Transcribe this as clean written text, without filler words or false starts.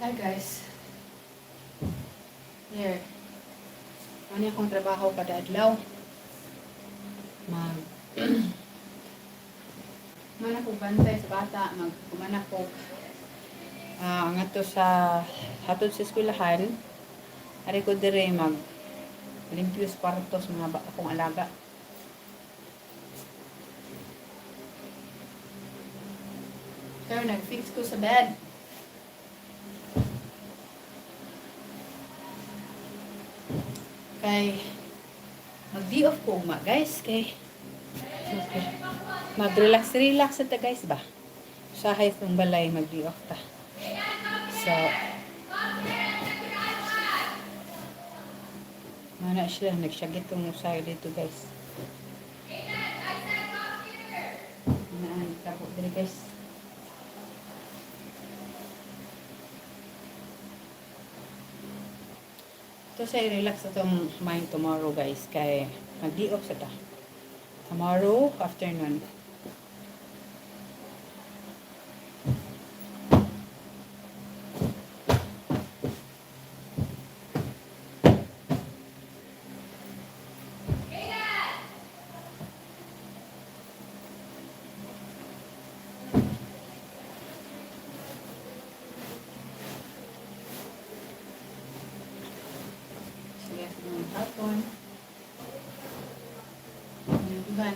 Hi, guys. Here. Ano akong trabaho kada adlaw? Mag man ako bantay sa bata, mag kuman ako ngadto sa hatod sa eskwelahan. Ari ko dire mag limpyo sa kwarto sa mga akong alaga. Pero nag-fix ko sa bed. Kay mag-day off ko ugma, guys, kay mag-relax relax ta, guys, ba. Usahay itong balay mag-day off ta. So mana siya nagsyagit tong usahay dito, guys. Naan tabo diri, guys. Ito sa relax atong mind tomorrow, guys, kay mag-day off sa ta. Tomorrow afternoon. Sige, mga hapon. Dugan.